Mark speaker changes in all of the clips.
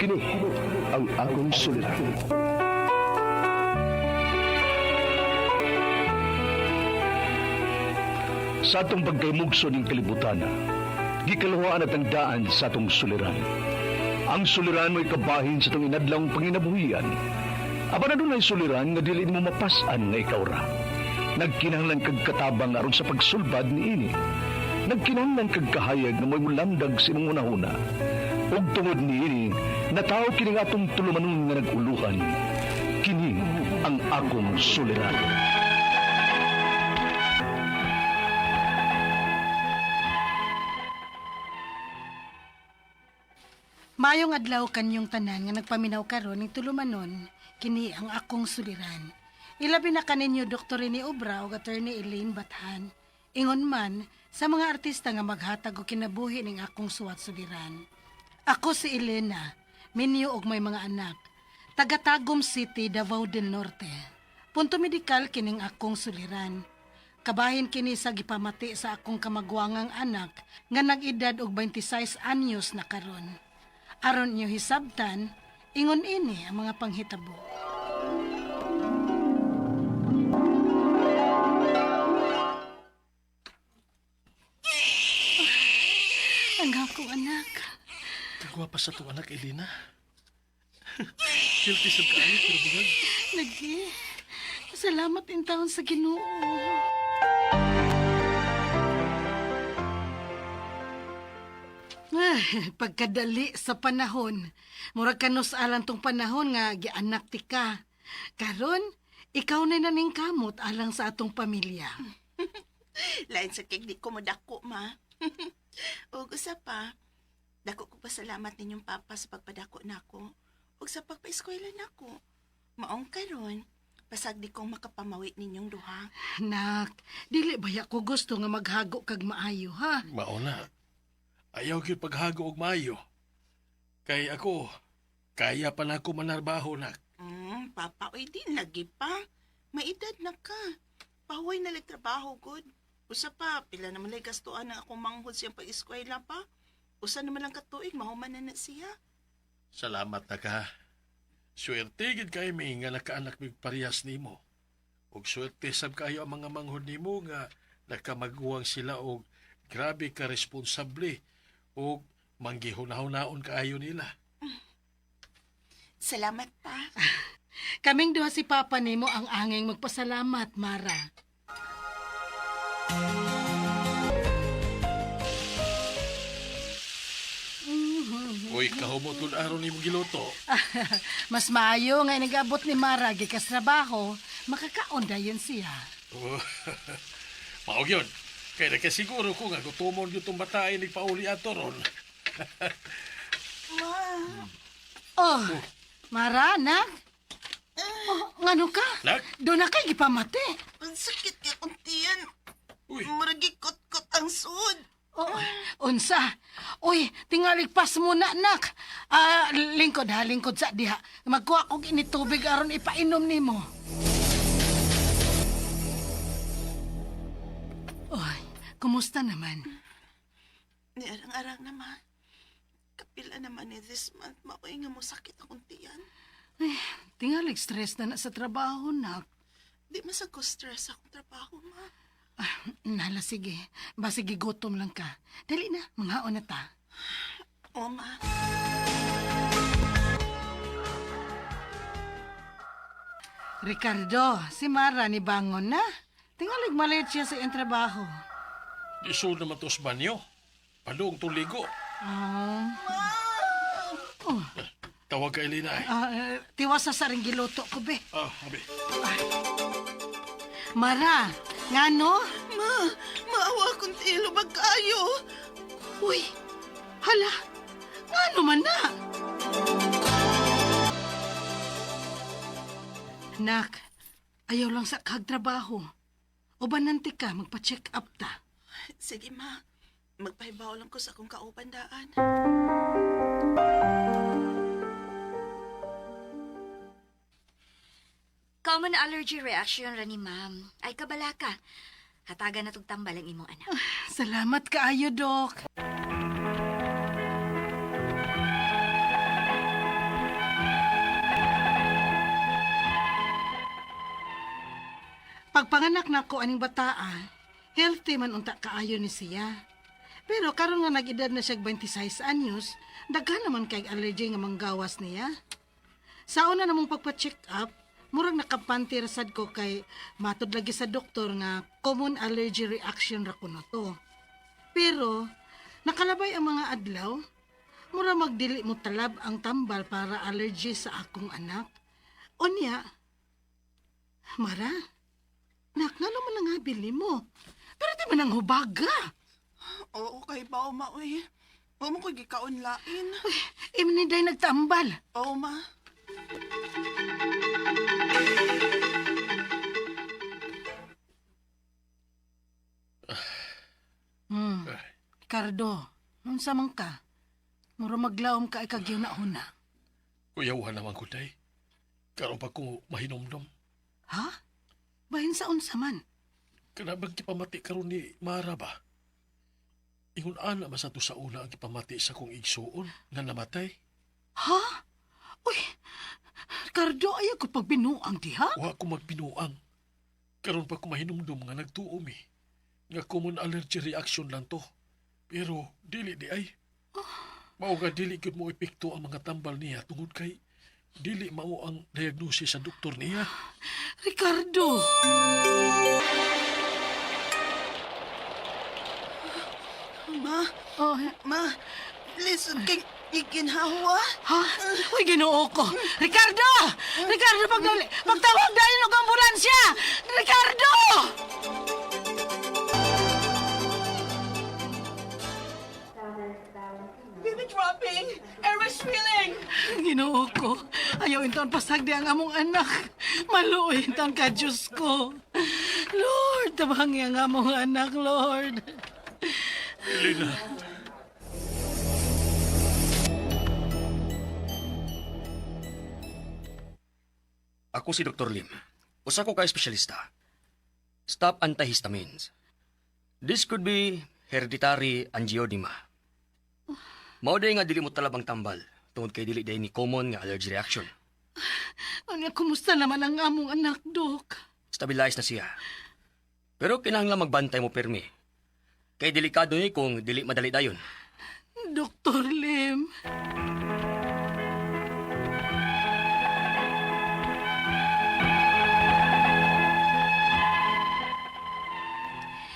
Speaker 1: Kini ang akong suliran. Sa atong pagkaymugso ning kalibutan, gikaluhaan at ang daan sa atong suliran. Ang suliran mo'y kabahin sa itong inadlang panginabuhian. Apan adunay suliran nga dili mo mapas-an nga ikaw ra. Nagkinahanglan kag katabang aron sa pagsulbad niini. Nagkinahanglan kag kahayag nga mo'y mulamdag sa imong hunahuna. Ug tungod niini, natawo kini nga atong tulumanon nga nag-uluhan. Kini ang akong suliran.
Speaker 2: Mayong adlaw kanyong tanan nga nagpaminaw karon ning tulumanon, kini ang akong suliran. Ilabi na kaninyo Dr. Rene Obra ug Attorney Elaine Bathan. Ingon man sa mga artista nga maghatag og kinabuhi ning akong suwat suliran. Ako si Elena, minyo og may mga anak. Taga Tagum City, Davao del Norte. Punto medikal kining akong suliran. Kabahin kini sa gipamati sa akong kamagwangang anak nga nag-edad og 26 anyos na karon. Aron niyo hisabtan, ingon ini ang mga panghitabo. Ang akong anak.
Speaker 3: Kagwapa sa itong anak, Elena. Guilty sa kaayo, pero bugag.
Speaker 2: Lagi. Salamat in taon sa Ginoo. Ay, pagkadali sa panahon. Murag kanus alang tong panahon nga gianak ti ka. Karon, ikaw na naning kamot alang sa atong pamilya.
Speaker 4: Lain sa kig di ko modako, ma. Ug usa pa, dako ko pasalamat ninyong papa sa pagpadako nako ug sa pagpaeskwela nako. Maong karon, pasag di kong makapamawi ninyong duha.
Speaker 2: Nak, dili baya ko gusto nga maghago kag maayo, ha?
Speaker 3: Mauna. Ayaw gyud paghago og maayo. Kay ako, kaya pa na ako manarbaho nak.
Speaker 4: Papa, oy di lagi pa. May edad na ka. Pahuway na lang trabaho, good. Usa pa, pila naman lay gastuan ang akong manghod siyang pag-eskwela pa. Usa naman lang katuig, mahuman na na siya.
Speaker 3: Salamat na ka. Swerte gid kay mi nga nakaanak mig parehas nimo. Og swerte sab kayo ang mga manghod nimo nga nakamaguwang sila og grabe ka responsable og manggihunahon kaayo nila.
Speaker 4: Salamat pa.
Speaker 2: Kaming duha si Papa nimo ang anging magpasalamat, Mara.
Speaker 3: Uy, kahumot kung araw nimo giluto.
Speaker 2: Mas maayo nga nag-abot ni Mara gikas trabaho, makakaon dayon siya.
Speaker 3: Oh, Mao gyud. Kay nakasiguro ko nga gutomon gyud tong batae ni pauli ato ron.
Speaker 4: Ma,
Speaker 2: Oh, Mara, nak. Oh, ngano ka?
Speaker 3: Nak?
Speaker 2: Doon na kay gipamati.
Speaker 4: ang sakit kay akong tiyan.
Speaker 3: Uy,
Speaker 4: Murag kot-kot ang sud.
Speaker 2: Oh, unsa? Uy, tingalig pas muna, nak. Ah, lingkod ha, lingkod sa diha. Magkuha kog ini tubig aron ipainom nimo. Oy, kumusta naman?
Speaker 4: Ni arang-arang naman. Kapila naman ni this month, maoy nga mo sakit akong tiyan.
Speaker 2: Ay, tingalig stress na na sa trabaho, nak.
Speaker 4: Di man sa ko stress akong trabaho, ma.
Speaker 2: Ah, nala, sige. Basig gutom lang ka. Dali na, manghaon na ta.
Speaker 4: O, ma.
Speaker 2: Ricardo, si Mara ni bangon na. Tingalig malit siya sa iyang trabaho.
Speaker 3: isod naman to sa banyo. Padung tuligo.
Speaker 2: Ah, oh,
Speaker 3: Tawag ka Elena eh.
Speaker 2: ah, eh, tiwas sa saring giluto ko, be.
Speaker 3: Ah, abi.
Speaker 2: Mara, ngano?
Speaker 4: Ma, maawa akong tiyan, lubag kayo.
Speaker 2: Uy, hala, ngano man na? Nak, ayaw lang sa kagtrabaho. Ubanante ka, magpa-check up ta.
Speaker 4: Sige, ma. Magpahibaw lang ko sa akong kauban daan.
Speaker 5: Common allergy reaction ra ni ma'am. Ay kabala ka. Hatagan na tug tambal ang imong anak.
Speaker 2: Salamat kaayo, Dok. Pagpanganak nako aning bataa, healthy man unta kaayo ni siya. Pero karon nga nag-edad na siya 26 anyos, daghan naman kay allergy nga manggawas niya. Sa una namong pagpa-check up, murag nakampante ra sad ko kay matud lagi sa doktor nga common allergy reaction ra kuno to. Pero nakalabay ang mga adlaw, mura magdili mo talab ang tambal para allergy sa akong anak. Unya, Mara, nak, nga naman ang bili mo? Pero di man ang hubaga.
Speaker 4: Oo, kay ba, ma, uy. Wa mo ko'y gikaon lain.
Speaker 2: Imni day nagtambal.
Speaker 4: Oo, ma.
Speaker 3: Ay,
Speaker 2: Ricardo, unsa man ka? Mura maglaom ka ay kagyuna-una.
Speaker 3: Kuyawan naman ko, day. Karon pa ko mahinomdom.
Speaker 2: Ha? Bahin sa unsa man?
Speaker 3: Kana bang gipamati karon ni Mara ba? Ingon ana man sa to sa una ang gipamati sa kong igsuon nga namatay.
Speaker 2: Ha? Uy, Ricardo, ayaw ko pagbinuang diha.
Speaker 3: Wa ko magbinuang. Karon pa ko mahinumdum nga nagtuo mi. Nga common allergy reaction lang to. Pero dili di ay. Mao nga dili gyud mo epekto ang mga tambal niya tungod kay dili mao ang diagnosis sa doktor niya.
Speaker 2: Ricardo!
Speaker 4: Ma,
Speaker 2: Oh,
Speaker 4: ma, lisod kay iginhawa.
Speaker 2: ha? Uy, ginoo ko. Ricardo! Ricardo, pagdali! Pagtawag dahil og ambulansya! Ricardo!
Speaker 4: Baby dropping! Airway swelling!
Speaker 2: Ginoo ko. Ayaw intaon pasagdi ang among anak. Maluoy intaon ka, Diyos ko. Lord, tabangi ang among anak, Lord.
Speaker 3: Elena.
Speaker 6: Ako si Dr. Lim. Usa ko ka espesyalista. Stop antihistamines. This could be hereditary angioedema. Mao day nga dili mo talabang tambal tungod kay dili day ni common nga allergy reaction.
Speaker 2: Ano, kumusta naman ang among anak, Dok?
Speaker 6: Stabilize na siya. Pero kinahanglan magbantay mo pirmi. Kay delikado ni kung dili madali dayon.
Speaker 2: Dr. Lim.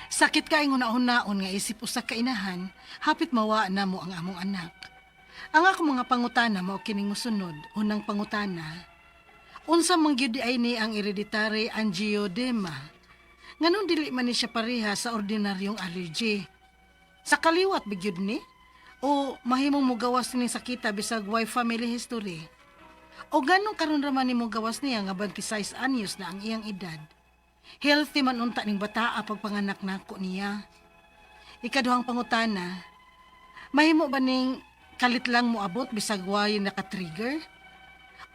Speaker 2: Sakit kay una-unaon nga isip usa ka inahan, hapit mawa na mo ang among anak. Ang akong mga pangutana mao kining mosunod, unang pangutana. Unsa man gyud ay ni ang hereditary angioedema? Nganong dili man ni siya pareha sa ordinaryong allergy? Sa kaliwat bigyod ni? O mahimong mugawas ni sakita bisag way family history? O ganong karon ra man ni mugawas niya nga 26 anyos na ang iyang edad? Healthy man unta ning bataa pagpanganak nako niya. Ikaduhang pangutana, mahimo ba ning kalit lang moabot bisag way naka-trigger?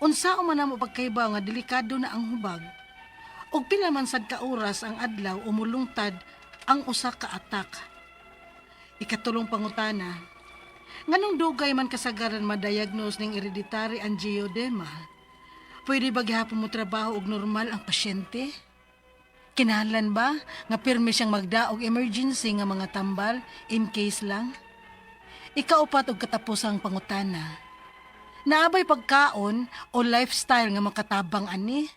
Speaker 2: Unsa man namo pagkaibaw nga delikado na ang hubag? Og pila man sad ka oras ang adlaw umulungtad ang usa ka atak? Ikatulong pangutana, nganong dugay man kasagaran ma-diagnose ning hereditary angioedema? Pwede ba gihapon mo trabaho og normal ang pasyente? Kinahanglan ba nga pirmi siyang magdaog emergency nga mga tambal in case lang? Ikaupat og katapusang pangutana. Naabay pagkaon o lifestyle nga makatabang ani?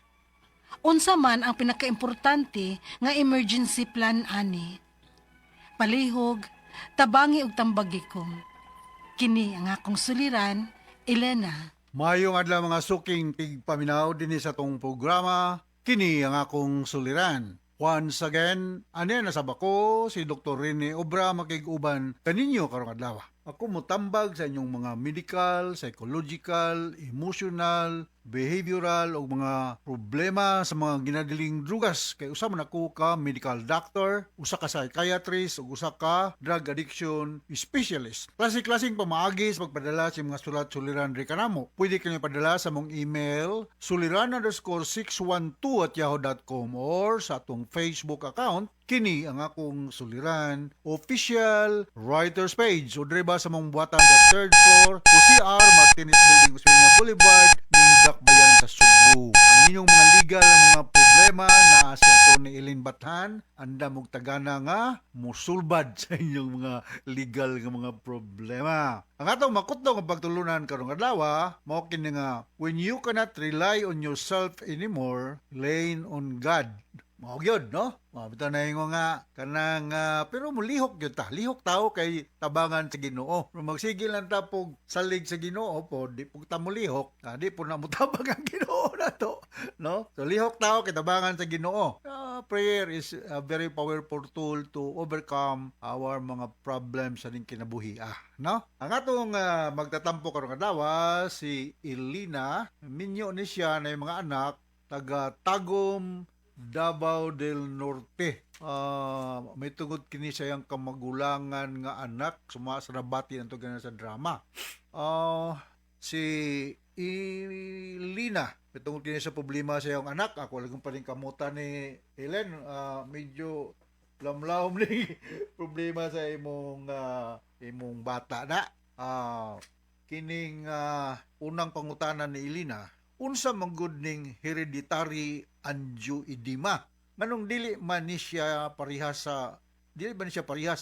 Speaker 2: Unsa man ang pinakaimportante nga emergency plan ani? Palihog, tabangi og tambagi ko. Kini ang akong suliran, Elena.
Speaker 7: Mayong adlaw mga suking tigpaminaw dinhi sa tong programa, kini ang akong suliran. Once again, ane nasa bako si Dr. Rene Obra makig-uban kaninyo karong adlaw. Ako motambag sa inyong mga medical, psychological, emotional, behavioral o mga problema sa mga ginadiling drugas kay usa man ako ka medical doctor, usa ka psychiatrist ug usa ka drug addiction specialist. Klase-klaseng pamaagi sa pagpadala sa mga sulat suliran diri kanamo. Pwede kini padala sa mong email suliran_612@yahoo.com or sa atong Facebook account kini ang akong suliran official writers page o diri ba sa mong buhatan sa third floor o CR Martinez Building, Osmeña Boulevard, Dakbayan sa Sugbo. Ang inyong mga legal na mga problema problema na si Atty. Eileen Bathan andam og tagana nga musulbad sa inyong mga legal nga mga problema. Ang atong makutdong nga pagtulunan karong adlaw mao kini nga "When you cannot rely on yourself anymore, lean on God." Mao gyud, no? Mao bitaw na ingon nga kanang pero mulihok gyud ta. Lihok tao kay tabangan sa Ginoo. Pero magsige lang ta pog salig sa Ginoo po, di pug ta mulihok, di po na mutabang ang Ginoo nato, no? So lihok tao kay tabangan sa Ginoo. Prayer is a very powerful tool to overcome our mga problems sa ning kinabuhi, no? Ang atong magtatampo karong adlaw si Elena, minyo ni siya na yung mga anak taga Tagum, Davao del Norte. May tungod kini sa iyang kamagulangan nga anak suma sa nabati ang ganan sa drama. Si Elena, may tungod kini sa problema sa iyang anak. Ako lang pa rin kamutan ni Helen, medyo lamlawm ni problema sa imong bata na. Kining unang pangutana ni Elena, unsa man gud ning hereditary angioedema? Nganong dili man ni siya pareha sa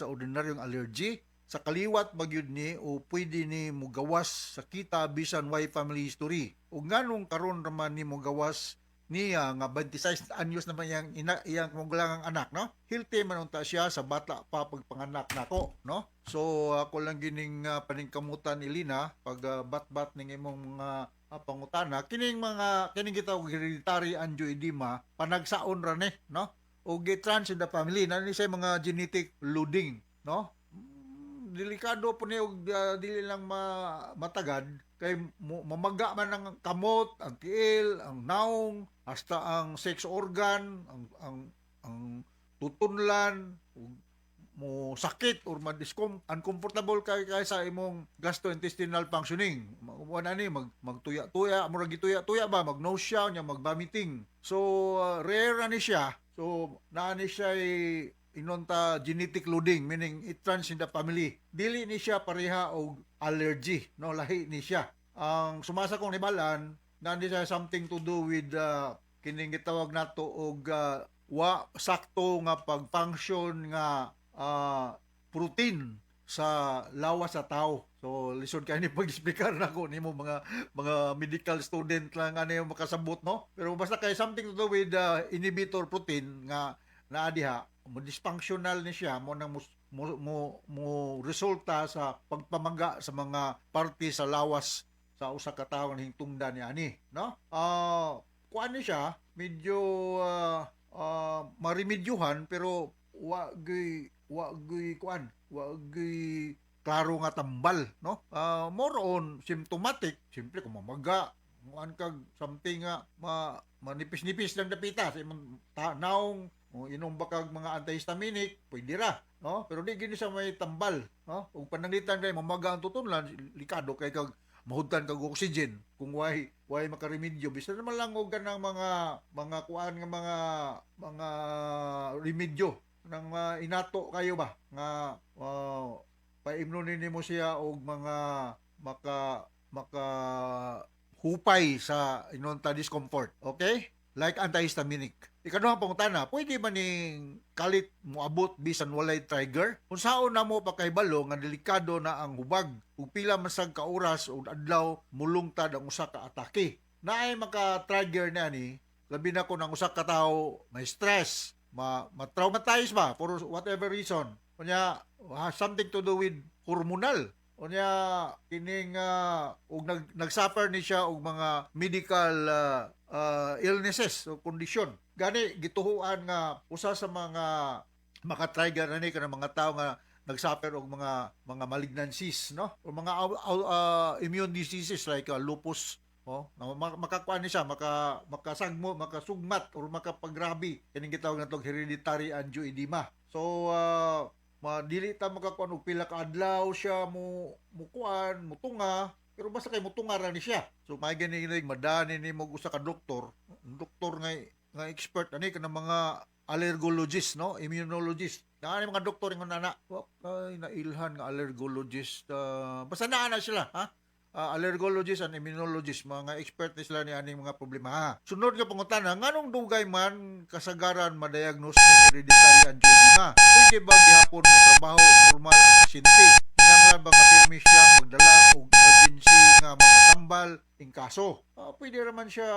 Speaker 7: ordinaryong allergy? Sa kaliwat magyud ni o pwede ni mugawas sa kita bisan way family history? Ug nganong karon raman ni mugawas niya nga 26 anyos naman iyang ina, iyang magulangang anak, no? Healthy man unta siya sa bata pa pagpanganak nako, no? So ako lang gining paningkamutan, Elena, pag bat-bat ning imong mga pangutana. Kining mga kining gitawag hereditary angioedema, panagsaon ra ni, no? O gitrans in the family na ni siya mga genetic loading, no? Delikado po ni og dili lang matagad kay mamaga man ang kamot, ang tiil, ang naong, hasta ang sex organ, ang tutunlan, ug mo sakit or ma-discom uncomfortable kay sa imong gastrointestinal functioning. Wala ni magtuya-tuya, murag gituya-tuya ba, mag nausea nya, mag vomiting. So rare na ni siya. So naa ni siya inonta genetic loading, meaning it runs in the family. Dili ni siya pareha og allergy, no? Lahi ni siya. Ang sumasa kong nibalan, naa ni siya something to do with kining gitawag nato og wa sakto nga pag-function nga protein sa lawas sa tao. So lisod kay ni pag-explicar nako nimo, mga medical student lang ano yung makasabot, no? Pero basta kay something to do with inhibitor protein nga naa diha, mo dysfunctional ni siya, mo nang mo resulta sa pagpamaga sa mga parte sa lawas sa usa ka tawo nga hingtungdan ni ani, no? Kuan ni siya medyo maremedyohan, pero wa gyud kuan, wa gyud klaro nga tambal, no? More on symptomatic. Simple, kung mamaga, muan kag something nga manipis-nipis lang dapita sa imong naong, o inom ba kag mga antihistaminic, pwede ra, no? Pero di gini sa may tambal, no? Ug pananglitan kay mamaga ang tutunlan, likado kay kag mahudtan kag oxygen kung way makaremedyo, bisan naman lang og kanang mga kuan nga mga remedyo nang inato kayo ba nga paimnon nimo siya og mga maka maka hupay sa inonta discomfort, okay, like antihistaminic. Ikaduhang pangutana, pwede ba ning kalit moabot bisan walay trigger? Unsaon namo pakahibalo nga delikado na ang hubag? Ug pila man sad ka oras o adlaw mulungtad ang usa ka atake? Naay maka-trigger na ni, labi na kung ang usa ka tawo may stress, ma ma-traumatize ba for whatever reason. Unya has something to do with hormonal. Unya kining og nag-suffer ni siya og mga medical illnesses o kondisyon. Gani gituhuan nga usa sa mga maka-trigger na ni kanang mga tao nga nag-suffer og mga malignancies, no, o mga immune diseases like lupus, oh, na makakuan ni siya, makasagmo, makasugmat or makapagrabe kining gitawag natong hereditary angioedema. So madili ta makakuan og pila ka adlaw siya mo mukuan mutunga, pero basta kay mutunga ra ni siya. So may gani madani ni mo usa ka doktor, doktor nga expert ani kanang mga allergologist, no, immunologist. Naa ni mga doktor ingon ana, wa kay nailhan nga allergologist, basta naa na sila, ha. Allergologist and immunologist, mga expert ni sila ni aning mga problema ha. Sunod nga pangutana, nganong dugay man kasagaran ma-diagnose ng hereditary angioedema? Pwede ba gihapon mo trabaho og normal ang pasyente? Kinahanglan ba nga pirmi siya magdala og emergency nga mga tambal in kaso? Pwede raman siya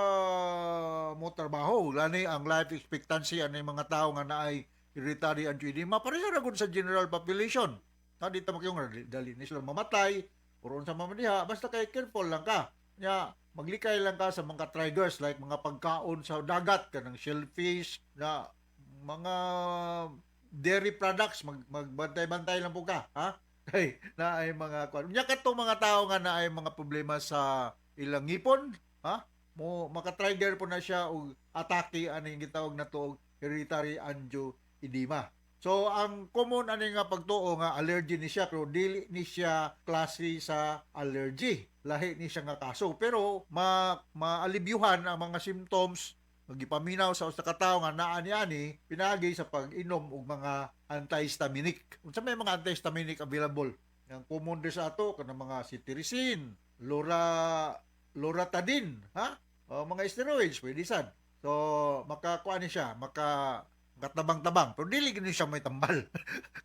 Speaker 7: mo trabaho. Lani ang life expectancy ani mga tao nga naay hereditary angioedema pareha ra gud sa general population. Ha, di ta makyong dali ni sila mamatay or unsa man diha, basta kay careful lang ka. Nya maglikay lang ka sa mga triggers like mga pagkaon sa dagat, kanang shellfish na mga dairy products, magbantay-bantay lang po ka, ha? Kay na ay mga kwan. Nya katong mga tao nga na ay mga problema sa ilang ngipon, ha? Mo maka-trigger po na siya og atake aning gitawag nato og hereditary angioedema. So ang common ani nga pagtuo nga allergy ni siya, pero dili ni siya klase sa allergy. Lahi ni siya nga kaso, pero maalibyuhan ang mga symptoms, gipaminaw sa usa ka tawo nga naa ni ani pinaagi sa pag-inom og mga antihistaminic. Unsa may mga antihistaminic available? Ang common di sa ato kanang mga cetirizine, loratadine, ha? O, mga steroids pwede sad. So makakuan ni siya, maka katabang-tabang, pero dili gini siya may tambal.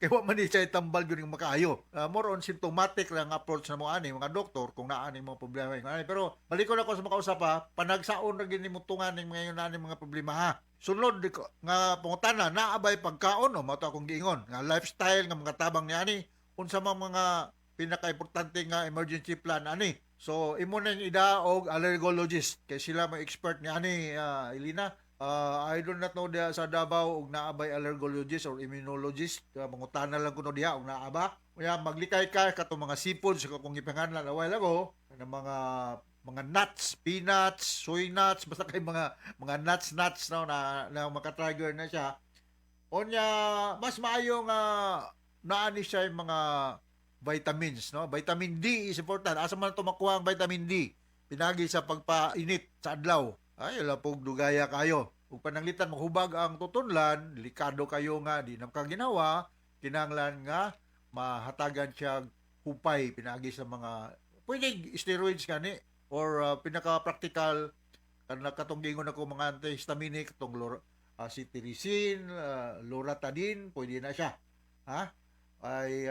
Speaker 7: Kay wa man ni siya tambal gyud nga makaayo. More on symptomatic lang ang approach na mo ani mga doktor kung naa ni mga problema ani. Pero balikon ako sa makausap ha, panagsaon ra gini mo tungan ning mga ani mga problema ha. Sunod nga pangutana, naa bay pagkaon o mao to akong giingon nga lifestyle nga mga tabang ni ani, unsa man mga pinaka-importante nga emergency plan ani? So imo nang ida og allergologist kay sila may expert ni ani, Elina. I do not know diha sa Davao og naa bay allergologist or immunologist. Mangutana lang kuno diha og naa ba. Kaya maglikay ka katong mga seafoods kung gipanganlan a while ago, kanang mga nuts, peanuts, soy nuts, basta kay mga nuts nuts, no, na, na maka-trigger na siya. Onya mas maayo nga naa ni siya yung mga vitamins, no? Vitamin D is important. Asa man to makuha ang vitamin D? Pinagi sa pagpainit sa adlaw. Ay, wala pong dugaya kayo. Ug pananglitan mahubag ang tutunlan, delikado kayo nga di na kaginawa, kinahanglan nga mahatagan siya hupay pinagi sa mga pwede steroids gani or pinaka practical kana katong giingon ako mga antihistaminic, katong cetirizine, loratadine, pwede na siya. Ha? Ay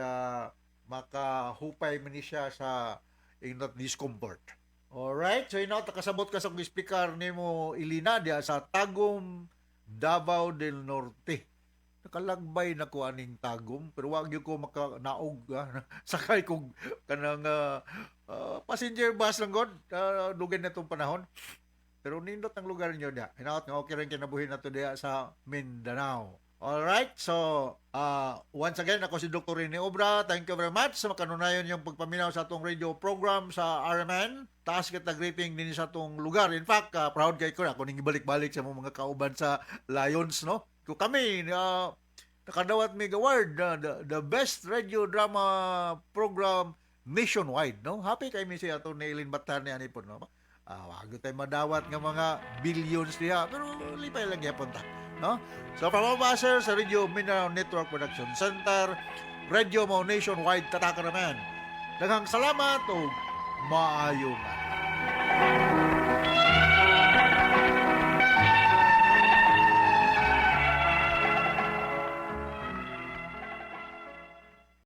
Speaker 7: makahupay man ni siya sa inot discomfort. Alright, so ino kasabot ka sa kong explicar nimo, Ilina, diya sa Tagum, Davao del Norte. Nakalagbay na ko aning Tagum pero wag gyud ko maka naog ah. Sakay kog kanang passenger bus lang god, dugay na tong panahon. Pero nindot ang lugar niyo diya. Hinaot nga okay rin kinabuhi nato diya sa Mindanao. Alright, so once again, ako si Dr. Rene Obra. Thank you very much sa makanunayon yung pagpaminaw sa atong radio program sa RMN. Taas kita greeting din sa atong lugar. In fact, proud kay ko ako ning ibalik-balik sa mga kauban sa Lions, no? Ko kami, nakadawat mig award, the best radio drama program nationwide, no? Happy kay mi siya atong Nailin Batan ni ani po, no? Wag tayo madawat nga mga billions diha, pero lipay lang gyapon ta, no? So from all of us here sa Radio Mindanao Network Production Center, Radio Mo Nationwide, tataka naman. Daghang salamat ug maayong adlaw.